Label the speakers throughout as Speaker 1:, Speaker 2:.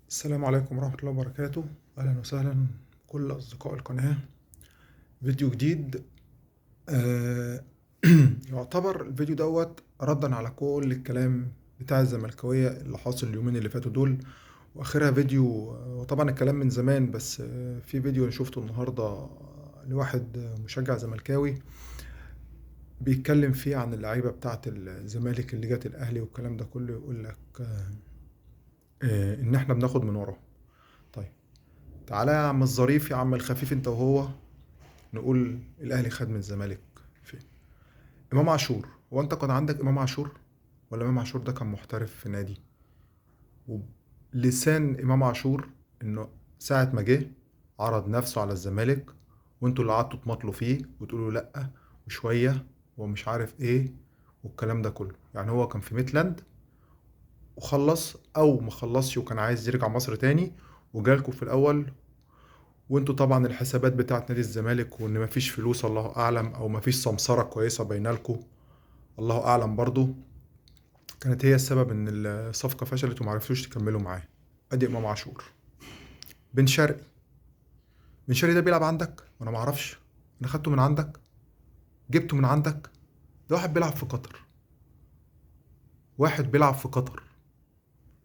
Speaker 1: السلام عليكم ورحمة الله وبركاته. أهلا وسهلا كل أصدقاء القناة. فيديو جديد، يعتبر الفيديو دوت ردا على كل الكلام بتاع الزملكاوية اللي حاصل اليومين اللي فاتوا دول، وآخرها فيديو، وطبعا الكلام من زمان، بس في فيديو أنا شفته النهاردة لواحد مشجع زملكاوي بيتكلم فيه عن اللعيبة بتاعة الزمالك اللي جت الأهلي والكلام ده كله، يقول لك ان احنا بناخد من وراهم. طيب تعالى يا عم الظريف، يا عم الخفيف، انت وهو، نقول الاهلي خد من الزمالك فين؟ امام عاشور. هو انت كان عندك امام عاشور؟ ولا امام عاشور ده كان محترف في نادي؟ ولسان امام عاشور انه ساعة ما جه عرض نفسه على الزمالك، وانتوا اللي قعدتوا تماطلوا فيه وتقولوا لا وشوية ومش عارف ايه والكلام ده كله. يعني هو كان في ميتلاند وخلص او ما خلصش وكان عايز يرجع مصر تاني، وجالكوا في الاول، وانتوا طبعا الحسابات بتاعت نادي الزمالك وان مفيش فلوس الله اعلم، او مفيش سمسرة كويسة باينة الله اعلم، برضو كانت هي السبب ان الصفقة فشلت ومعرفتوش تكملوا معاه. ادي امام عاشور. بن شرقي، بن شرقي ده بيلعب عندك وانا معرفش، انا خدته من عندك، جبته من عندك. ده واحد بيلعب في قطر، واحد بيلعب في قطر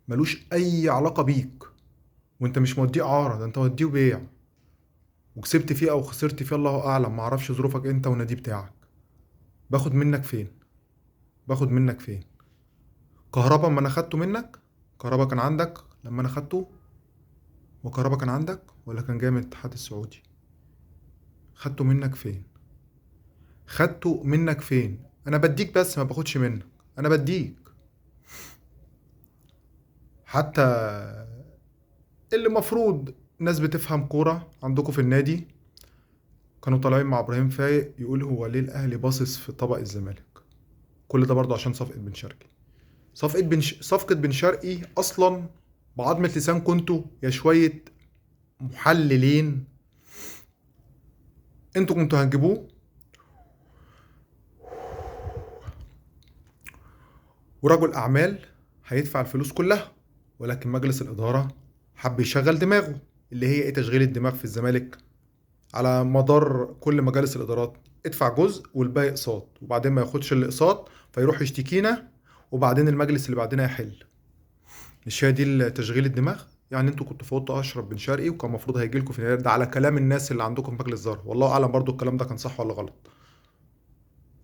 Speaker 1: ملوش اي علاقة بيك، وانت مش موديه اعاره، ده انت موديه بيع، وكسبت فيه او خسرت فيه الله اعلم، معرفش ظروفك انت والنادي بتاعك. باخد منك فين؟ باخد منك فين؟ كهربا ما انا خدته منك، كهربا كان عندك لما انا خدته، وكهربا كان عندك ولا كان جاي من الاتحاد السعودي؟ خدته منك فين؟ خدته منك فين؟ انا بديك بس ما باخدش منك، انا بديك. حتى اللي مفروض ناس بتفهم كورة عندكم في النادي كانوا طالعين مع ابراهيم فايق يقول هو ليه الاهلي باصص في طبق الزمالك؟ كل ده برضه عشان صفقة بن شرقي. صفقة بن شرقي اصلا بعظمة لسان كنتوا يا شوية محللين انتوا كنتوا هتجيبوه، ورجل اعمال هيدفع الفلوس كلها، ولكن مجلس الإدارة حب يشغل دماغه، اللي هي ايه تشغيل الدماغ في الزمالك على مدار كل مجالس الإدارات؟ ادفع جزء والباقي اقساط، وبعدين ما ياخدش الاقساط فيروح يشتكينا، وبعدين المجلس اللي بعدنا يحل. مش هي دي تشغيل الدماغ؟ يعني انتوا كنتوا فوتوا اشرف بن شرقي وكان المفروض هيجي لكم في النهاية، ده على كلام الناس اللي عندكم في مجلس الإدارة، والله اعلم برضو الكلام ده كان صح ولا غلط.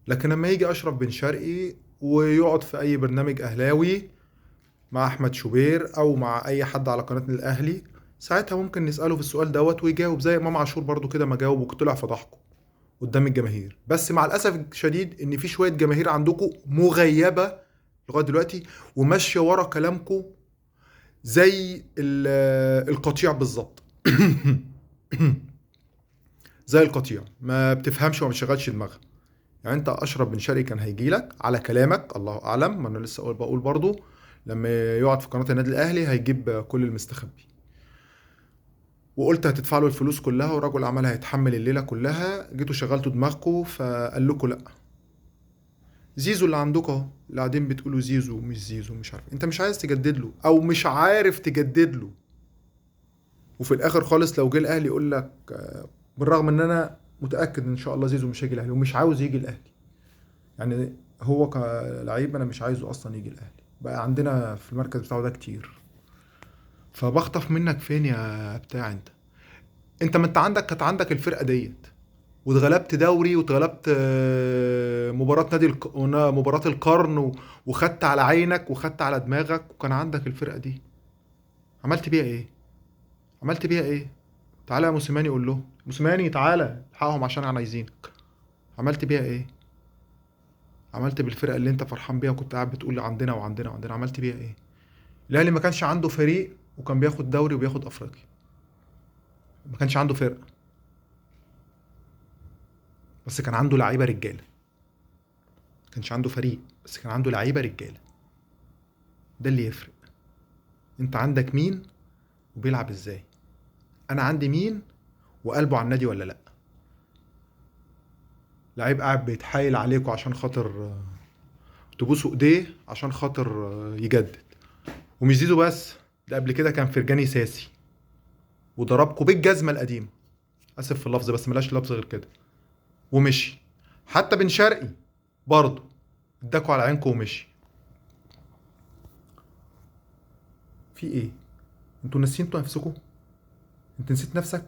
Speaker 1: لكن لما يجي اشرف بن شرقي ويقعد في اي برنامج اهلاوي مع احمد شوبير او مع اي حد على قناة الاهلي، ساعتها ممكن نساله في السؤال دوت ويجاوب، زي امام عاشور برضو كده ما جاوب وطلع فضحكم قدام الجماهير. بس مع الاسف الشديد ان في شوية جماهير عندكم مغيبه لغاية دلوقتي وماشية ورا كلامكم زي القطيع بالظبط. زي القطيع، ما بتفهمش وما بتشغلش دماغها. يعني انت اشرف بن شرقي كان هيجي لك على كلامك الله اعلم، ما انا لسه بقول برضو لما يقعد في قناة النادي الأهلي هيجيب كل المستخبي، وقلت هتدفع له الفلوس كلها ورجل أعمال هيتحمل الليلة كلها، جيتوا شغلتوا دماغكم فقال لكم لأ. زيزو اللي عندكم اهو، اللي قاعدين بتقولوا زيزو مش زيزو مش عارف، انت مش عايز تجدد له أو مش عارف تجدد له، وفي الآخر خالص لو جه الأهلي يقول لك، بالرغم إن أنا متأكد إن شاء الله زيزو مش هيجي الأهلي ومش عاوز يجي الأهلي، يعني هو كلعيب أنا مش عايزه أصلا يجي الأهلي، بقى عندنا في المركز بتاعه ده كتير. فبخطف منك فين يا بتاع؟ انت ما انت عندك، كانت عندك الفرقة ديت واتغلبت دوري واتغلبت مباراة نادي مباراة القرن وخدت على عينك وخدت على دماغك، وكان عندك الفرقة دي، عملت بيها ايه؟ عملت بيها ايه؟ تعالى يا موسيماني قول له، موسيماني تعالى الحقهم عشان احنا عايزينك. عملت بيها ايه؟ عملت بالفرقة اللي انت فرحان بيها وكنت قاعد بتقول عندنا وعندنا وعندنا، عملت بيها ايه؟ الاهلي ما كانش عنده فريق وكان بياخد دوري وبياخد افريقيا، ما كانش عنده فرقه، بس كان عنده لعيبة رجاله. ما كانش عنده فريق بس كان عنده لعيبة رجاله، ده اللي يفرق. انت عندك مين وبيلعب ازاي؟ انا عندي مين وقلبه على النادي ولا لا؟ لعيب قاعد بيتحايل عليكم عشان خاطر تبوسوا ايديه عشان خاطر يجدد، ومش زيزو بس، ده قبل كده كان فرجاني ساسي وضربكوا بالجزمه القديمة، اسف في اللفظ بس ملاش لفظ غير كده، ومشي. حتى بن شرقي برضه اداكوا على عينكوا ومشي. في ايه؟ انتوا ناسيين انتوا نفسكوا؟ انت نسيت نفسك؟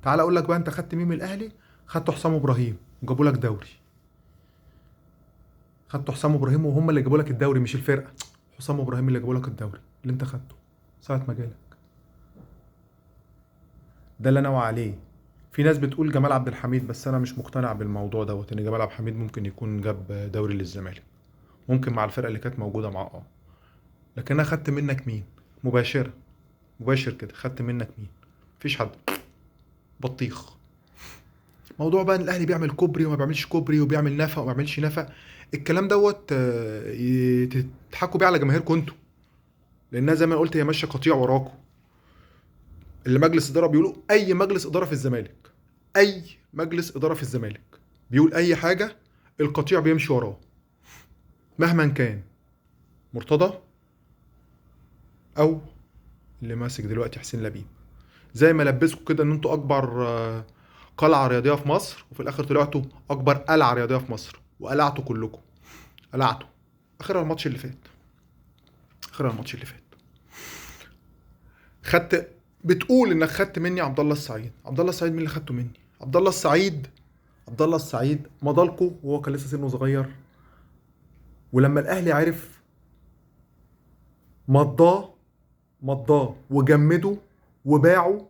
Speaker 1: تعال اقول لك بقى، انت خدت مين من الاهلي؟ خدت حسام ابراهيم وجابوا لك دوري. خدت حسام ابراهيم وهم اللي جابوا لك الدوري، مش الفرقة. حسام ابراهيم اللي جابوا لك الدوري اللي انت خدته ساعة ما جالك. ده اللي انا واعي عليه. في ناس بتقول جمال عبد الحميد، بس انا مش مقتنع بالموضوع دوت، ان جمال عبد الحميد ممكن يكون جاب دوري للزمالك، ممكن مع الفرقة اللي كانت موجودة معاه، لكن انا خدت منك مين؟ مباشرة مباشر كده، خدت منك مين؟ مفيش حد. بطيخ. موضوع بقى ان الاهلي بيعمل كوبري وما بيعملش كوبري، وبيعمل نفق وما بيعملش نفق، الكلام دوت تضحكوا بيه على جماهيركم انتوا، لانها زي ما قلت هي ماشية قطيع وراكم. اللي مجلس ادارة بيقولوا، اي مجلس ادارة في الزمالك، اي مجلس ادارة في الزمالك بيقول اي حاجة القطيع بيمشي وراه مهما كان مرتضى او اللي ماسك دلوقتي حسين لبيب. زي ما لبسكوا كده ان انتوا اكبر قلعه رياضية في مصر، وفي الاخر طلعتوا اكبر قلعه رياضية في مصر، وقلعتوا كلكم، قلعتوا اخرها الماتش اللي فات. اخرها الماتش اللي فات خدت، بتقول انك خدت مني عبد الله السعيد. عبد الله السعيد مين اللي خدته مني؟ عبد الله السعيد، عبد الله السعيد مضالكوا وهو كان لسه سنة صغير، ولما الاهلي عرف مضاه، مضاه وجمده وباعه،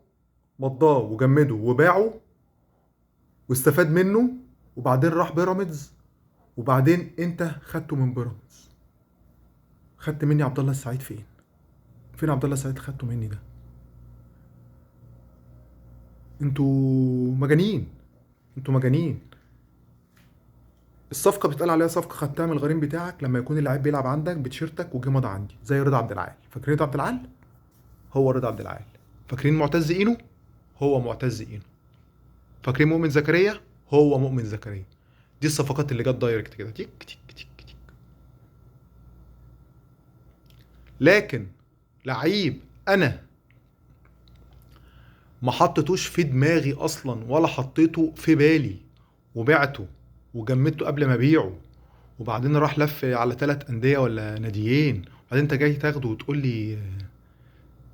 Speaker 1: مضاه وجمده وباعه واستفاد منه، وبعدين راح بيراميدز، وبعدين انت خدته من بيراميدز. خدت مني عبد الله السعيد فين؟ فين عبد الله السعيد خدته مني ده؟ انتوا مجانين، انتوا مجانين. الصفقة بيتقال عليها صفقة خدتها من الغريم بتاعك لما يكون اللعيب بيلعب عندك بتشيرتك وجه مضى عندي، زي رضا عبد العال. فاكرين رضا عبد العال؟ هو رضا عبد العال. فاكرين معتز اينو؟ هو معتز اينو. فاكرين مؤمن زكريا؟ هو مؤمن زكريا. دي الصفقات اللي جت direct كده، تيك تيك تيك تيك. لكن لعيب انا ما حطيتوش في دماغي اصلا ولا حطيته في بالي، وبعته وجمدته قبل ما ابيعه، وبعدين راح لف على 3 اندية ولا ناديين، وبعدين انت جاي تاخده وتقول لي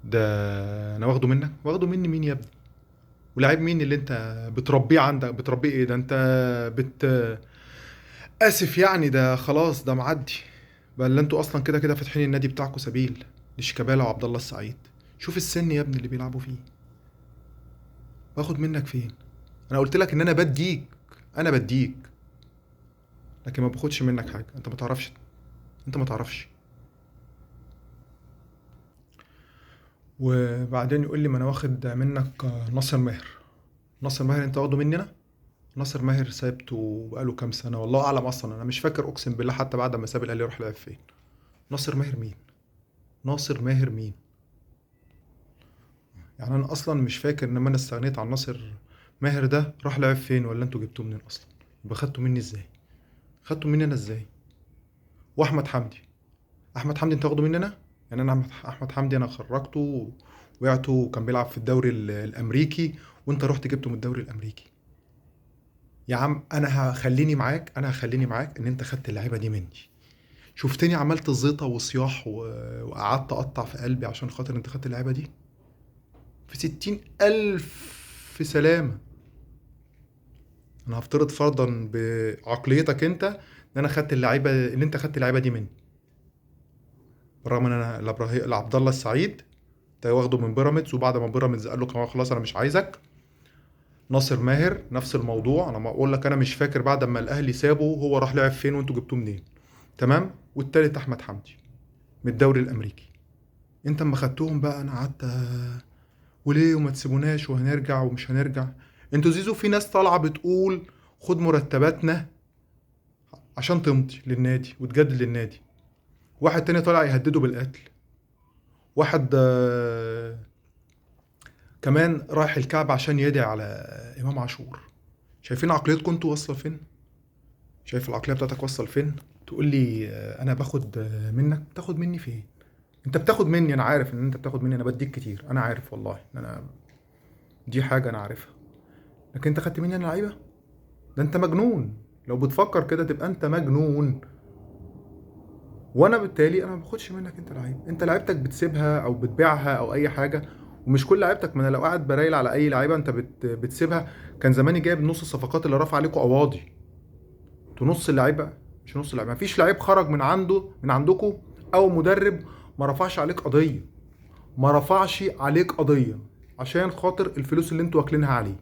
Speaker 1: ده انا واخده منك؟ واخده مني مين يا ابني؟ ولاعيب مين اللي انت بتربيه عندك؟ بتربيه ايه ده؟ انت اسف يعني، ده خلاص ده معدي بقى. اللي انتوا اصلا كده كده فاتحين النادي بتاعكم سبيل لشيكابالا وعبد الله السعيد. شوف السن يا ابني اللي بيلعبوا فيه. باخد منك فين؟ انا قلت لك ان انا بديك، انا بديك، لكن ما باخدش منك حاجة. انت ما تعرفش، انت ما تعرفش. وبعدين يقول لي ما انا واخد منك ناصر ماهر. ناصر ماهر انت واخده مني انا؟ ناصر ماهر سايبته بقاله كام سنة والله اعلم، اصلا انا مش فاكر اقسم بالله حتى بعد ما ساب الاهلي راح لعب فين. ناصر ماهر مين؟ ناصر ماهر مين؟ يعني انا اصلا مش فاكر ان انا استغنيت عن ناصر ماهر ده راح لعب فين، ولا انتوا جبتوه منين اصلا؟ يبقى خدتوا مني ازاي؟ خدتوا مني انا ازاي؟ واحمد حمدي، احمد حمدي انت واخده مني انا؟ يعني انا احمد حمدي انا خرجته وقعته وكان بيلعب في الدوري الامريكي، وانت رحت جبته من الدوري الامريكي. يا عم انا هخليني معاك، انا هخليني معاك ان انت خدت اللعيبة دي مني. شفتني عملت زيطه وصياح وقعدت اقطع في قلبي عشان خاطر انت خدت اللعيبة دي في 60,000 سلامه. انا هفترض فرضا بعقليتك انت ان انا خدت اللعيبة، ان انت خدت اللعيبة دي مني، بالرغم ان انا لعبد الله السعيد ده واخده من بيراميدز، وبعد ما بيراميدز قال له كمان خلاص انا مش عايزك. ناصر ماهر نفس الموضوع، انا ما اقول لك انا مش فاكر بعد ما الاهلي سابه هو راح لعب فين وانتوا جبتوه منين. تمام. والتالت احمد حمدي من الدوري الامريكي. انت اما خدتوهم بقى انا قعدت وليه وما تسيبوناش وهنرجع ومش هنرجع. انتوا زيزو في ناس طالعه بتقول خد مرتباتنا عشان تمضي للنادي وتجدد للنادي، واحد تاني طالع يهدده بالقتل، واحد كمان رايح الكعبة عشان يدعي على إمام عاشور. شايفين عقليتكم انتوا واصلة فين؟ شايف العقلية بتاعتك واصلة فين؟ تقول لي أنا باخد منك، تاخد مني فين؟ انت بتاخد مني، انا عارف ان انت بتاخد مني، انا بديك كتير، انا عارف والله ان انا دي حاجة انا عارفها، لكن انت خدت مني انا لعيبة؟ ده انت مجنون لو بتفكر كده، تبقى انت مجنون. وانا بالتالي انا ما باخدش منك انت لعيب، انت لعيبتك بتسيبها او بتبيعها او اي حاجة، ومش كل لعيبتك. ما انا لو قاعد برايل على اي لعيبة انت بتسيبها كان زماني جايب نص الصفقات اللي رافع عليكم قواضي. انتوا نص اللعيبة، مش نص اللعيبة، مفيش لعيب خرج من عنده من عندكم او مدرب ما رفعش عليك قضية، ما رفعش عليك قضية عشان خاطر الفلوس اللي انتوا واكلينها عليه.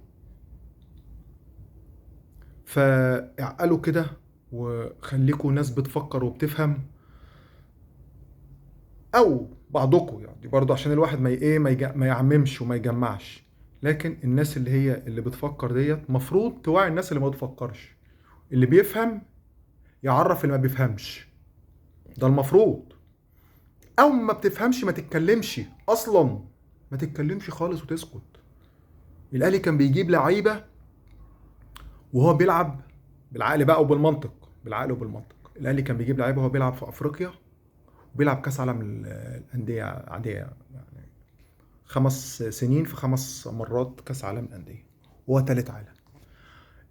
Speaker 1: فاعقلوا كده وخليكوا ناس بتفكر وبتفهم، او بعضكم يعني برضه عشان الواحد ما ايه ما يعممش وما يجمعش، لكن الناس اللي هي اللي بتفكر ديت مفروض توعي الناس اللي ما بتفكرش، اللي بيفهم يعرف اللي ما بيفهمش، ده المفروض. او ما بتفهمش ما تتكلمش اصلا، ما تتكلمش خالص وتسكت. الاهلي كان بيجيب لعيبة وهو بيلعب بالعقل بقى وبالمنطق، بالعقل وبالمنطق. الاهلي كان بيجيب لعيبة وهو بيلعب في افريقيا وبيلعب كاس عالم الاندية عادية، يعني 5 سنين في 5 مرات كاس عالم الاندية، وهو تالت عالم.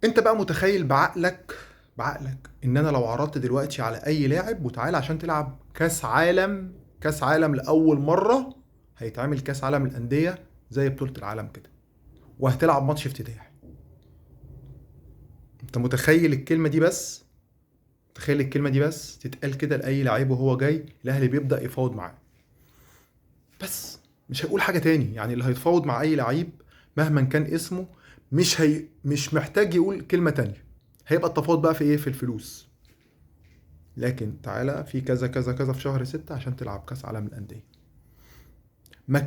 Speaker 1: انت بقى متخيل بعقلك ان انا لو عرضت دلوقتي على اي لاعب وتعالى عشان تلعب كاس عالم، كاس عالم لاول مرة هيتعمل كاس عالم الاندية زي بطوله العالم كده، وهتلعب ماتش افتتاحي. انت متخيل الكلمة دي بس؟ تخيل الكلمة دي بس تتقال كده لاي لعيب وهو جاي الاهلي بيبدا يفاوض معاه، بس مش هيقول حاجة تاني. يعني اللي هيتفاوض مع اي لعيب مهما كان اسمه مش محتاج يقول كلمة تانية، هيبقى التفاوض بقى في ايه؟ في الفلوس. لكن تعالى في كذا كذا كذا في شهر 6 عشان تلعب كاس عالم الاندية. ما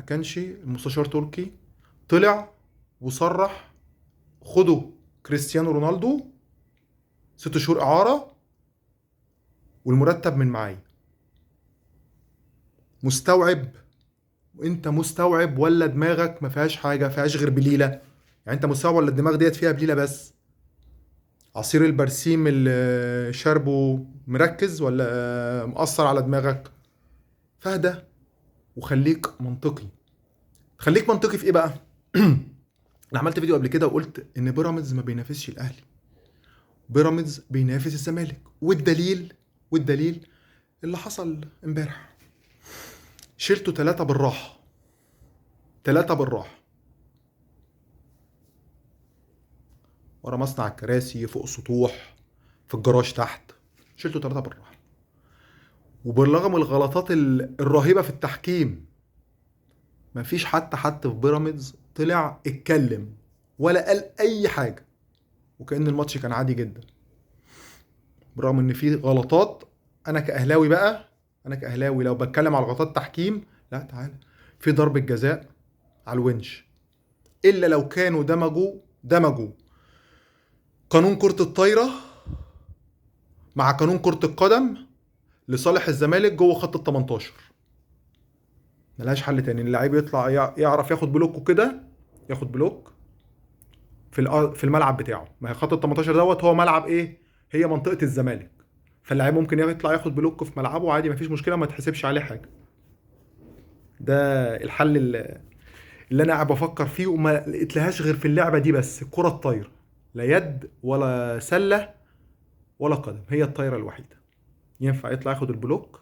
Speaker 1: كانش المستشار تركي طلع وصرح خدوا كريستيانو رونالدو 6 شهور اعاره والمرتب من معايا. مستوعب؟ وانت مستوعب ولا دماغك ما فيهاش حاجة، فيهاش غير بليلة؟ يعني انت مستوعب ولا الدماغ ديت فيها بليلة بس؟ عصير البرسيم اللي شاربه مركز ولا مأثر على دماغك؟ فاهدى وخليك منطقي. خليك منطقي في ايه بقى؟ انا عملت فيديو قبل كده وقلت ان بيراميدز ما بينافسش الاهلي، بيراميدز بينافس الزمالك، والدليل اللي حصل امبارح، شلتوا 3 بالراحة، 3 بالراحة، ورا مصنع الكراسي، فوق سطوح، في الجراج تحت، شلتوا 3 بالراحة. وبالرغم الغلطات الرهيبة في التحكيم، مفيش حتى حد في بيراميدز طلع اتكلم ولا قال اي حاجة، وكأن الماتش كان عادي جدا، برغم ان في غلطات. انا كأهلاوي بقى، انا كأهلاوي لو بتكلم على غلطات تحكيم، لا تعالى في ضربة جزاء على الونش، الا لو كانوا دمجوا قانون كرة الطايرة مع قانون كرة القدم لصالح الزمالك جوه خط ال 18. ملهاش حل تاني، اللاعب يطلع يعرف ياخد block كده، ياخد block في الملعب بتاعه. ما هي خط ال 18 دوت هو ملعب ايه؟ هي منطقة الزمالك، فاللاعب ممكن يطلع ياخد block في ملعبه عادي، مفيش مشكلة، ما تحسبش عليه حاجة. ده الحل اللي انا قاعد بفكر فيه وما لقيتلهاش غير في اللعبة دي بس، الكرة الطايرة، لا يد ولا سلة ولا قدم، هي الطايرة الوحيدة ينفع يطلع ياخد ال block،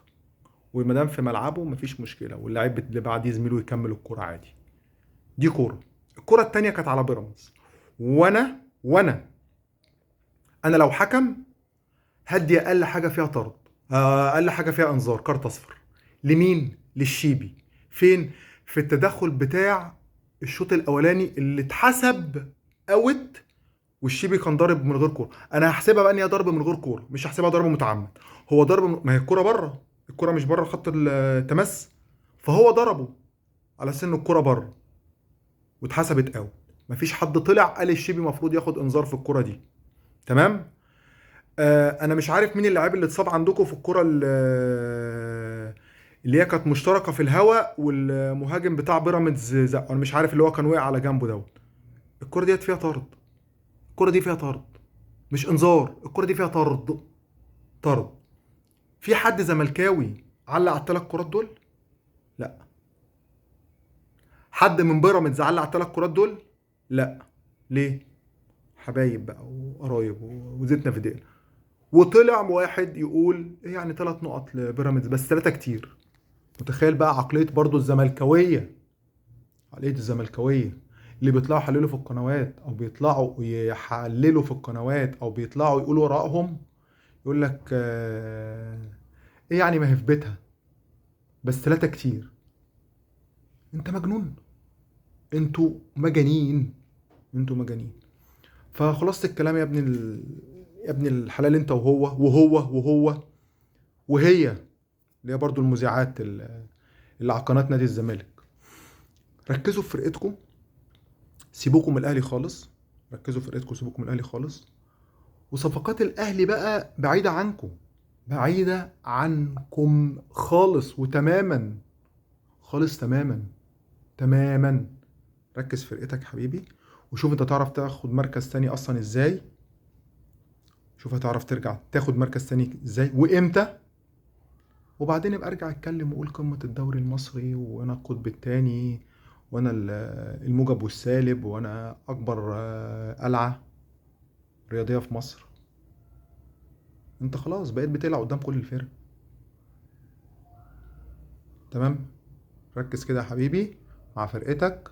Speaker 1: وما دام في ملعبه مفيش مشكلة، واللاعب اللي بعديه زميله يكمل الكرة عادي. دي كورة. الكرة التانية كانت على بيراميدز، وانا انا لو حكم هدي اقل حاجة فيها طرد، اقل حاجة فيها انذار، كارت اصفر. لمين؟ للشيبي. فين؟ في التدخل بتاع الشوط الاولاني اللي اتحسب out، والشيبي كان ضارب من غير كورة. انا هحسبها بقى ان هي ضرب من غير كورة، مش هحسبها ضرب متعمد. هو ضرب، ما هي الكورة بره، الكورة مش بره خط التمس، فهو ضربه على سن الكورة بره واتحسبت out. مفيش حد طلع قال الشيبي المفروض ياخد انذار في الكورة دي. تمام؟ انا مش عارف مين اللاعب اللي اتصاب عندكم في الكورة اللي هي كانت مشتركة في الهواء والمهاجم بتاع بيراميدز زقه، انا مش عارف اللي هو كان وقع على جنبه دوت. الكورة ديت فيها طرد، الكورة دي فيها طرد، مش انذار، الكورة دي فيها طرد. طرد. في حد زملكاوي علق على الثلاث كرات دول؟ لا. حد من بيراميدز علق على الثلاث كرات دول؟ لا. ليه؟ حبايب بقى وقرايب وزيتنا في دقيقنا. وطلع واحد يقول ايه يعني 3 نقط لبيراميدز بس 3 كتير. متخيل بقى عقلية برضو الزملكاوية، عقلية الزملكاوية اللي بيطلعوا يحللوا في القنوات، او بيطلعوا يحللوا في القنوات، او بيطلعوا يقولوا رأيهم، يقول لك ايه يعني ما هي في بيتها بس 3 كتير. انت مجنون، انتوا مجانين، انتوا مجانين. فخلاصة الكلام يا ابن يا ابن الحلال، انت وهو وهو وهو وهي اللي هي برضو المذيعات اللي على قناة نادي الزمالك، ركزوا في فرقتكم، سيبوكم من الاهلي خالص، ركزوا في فرقتكم، سيبوكم من الاهلي خالص. وصفقات الاهلي بقى بعيدة عنكم، بعيدة عنكم خالص وتماما، خالص تماما تماما. ركز في فرقتك حبيبي، وشوف انت تعرف تاخد مركز تاني اصلا ازاي، شوف هتعرف ترجع تاخد مركز تاني ازاي وامتى، وبعدين ابقى ارجع اتكلم وقول قمة الدوري المصري، وانا القطب التاني، وانا الموجب والسالب، وانا اكبر قلعة رياضية في مصر. انت خلاص بقيت بتلعب قدام كل الفرق. تمام؟ ركز كده يا حبيبي مع فرقتك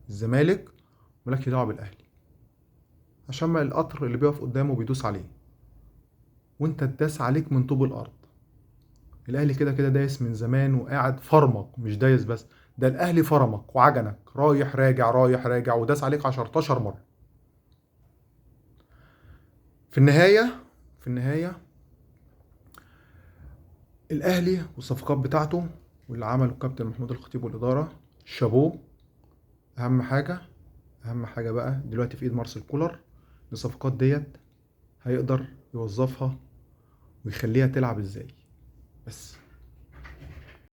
Speaker 1: الزمالك، مالكش دعوه بالاهلي، عشان ما القطر اللي بيقف قدامه بيدوس عليه، وانت اتداس عليك من طوب الارض. الاهلي كده كده دايس من زمان وقاعد فرمك، مش دايس بس، ده الاهلي فرمك وعجنك، رايح راجع رايح راجع، وداس عليك 10 مرة. في النهاية، في النهاية الاهلي والصفقات بتاعته واللي عمله الكابتن محمود الخطيب والادارة شابوه. اهم حاجة، اهم حاجة بقى دلوقتي في ايد مارسيل كولر، الصفقات ديت هيقدر يوظفها ويخليها تلعب ازاي. بس.